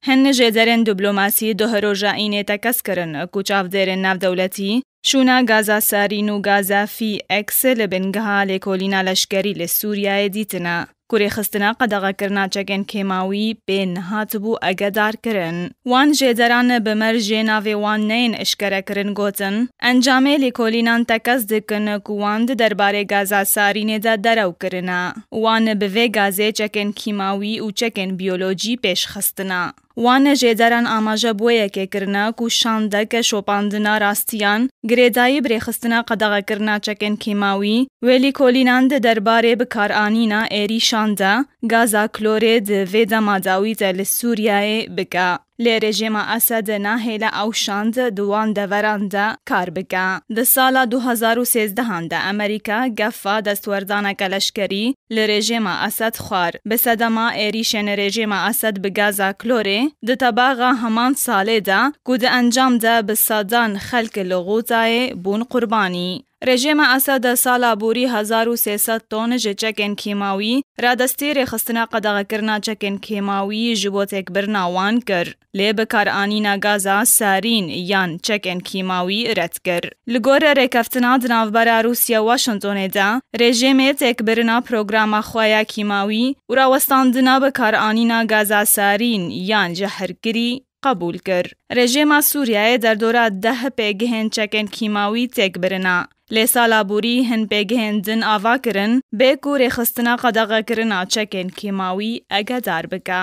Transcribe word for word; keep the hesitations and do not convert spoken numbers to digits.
Hin jêderên diplomasî duh roja înê tekez kirin ku çavdêrên navdewletî şûna gaza sarîn û gaza fî eks li bingeha lêkolîna leşkerî li Sûriyeyê dîtine ku rêxistina qedexekirina çekên kêmawî pê nehatibû egedarkirin. Wan jêderan bi mercê navê wan neyên eşkerekirin gotin, encamê lêkolînan tekez dikin ku wan di derbarê gaza sarînê de derew kirine. Wan bi vê gazê çekên kîmawî û çekên biyolojî pêş xistine. Wan jêderan amaje bi wê yekê kirine ku şandek şopandina rastiyan girêdayî bi rêxistina qedexekirina çekên kêmawî wê lêkolînan di derbarê bikaranîna êrîşan de gaza klorê di vê dema dawî de li Sûriyeyê bike. Lê rejîma Esed nahêle ew şand di wan deveran de kar bike. Di sala du hezar û sêzdehan de Amerîka gefa destwerdaneke leşkerî li rejîma Esed xwar. Bi sedema êrîşên rejîma Esed bi gaza klorê di tebaxa heman salê de ku di encam de bi sedan xelk li Xûtayê bûn qurbanî. Rejîma Esed sala borî hezar û sê sed ton ji çekên kîmawî radestî rêxistina qedexekirina çekên kîmawî ji bo têkbirina wan kir. Lê bikaranîna gaza sarîn yan çekên kîmawî red kir. Li gor rêkeftina di navbera Rûsya Washingtonê de, rejîmê têkbirina programa xwe ya kîmawî û rawestandina bikaranîna gaza sarîn yan jehrkirî qebûl kir. Rejîma Sûriyeyê derdora deh pêgihên çekên kîmawî têk birina. Lê sala borî hin pêgihên din ava kirin, bê ku rêxistina qedexekirina çekên kîmawî egehdar bike.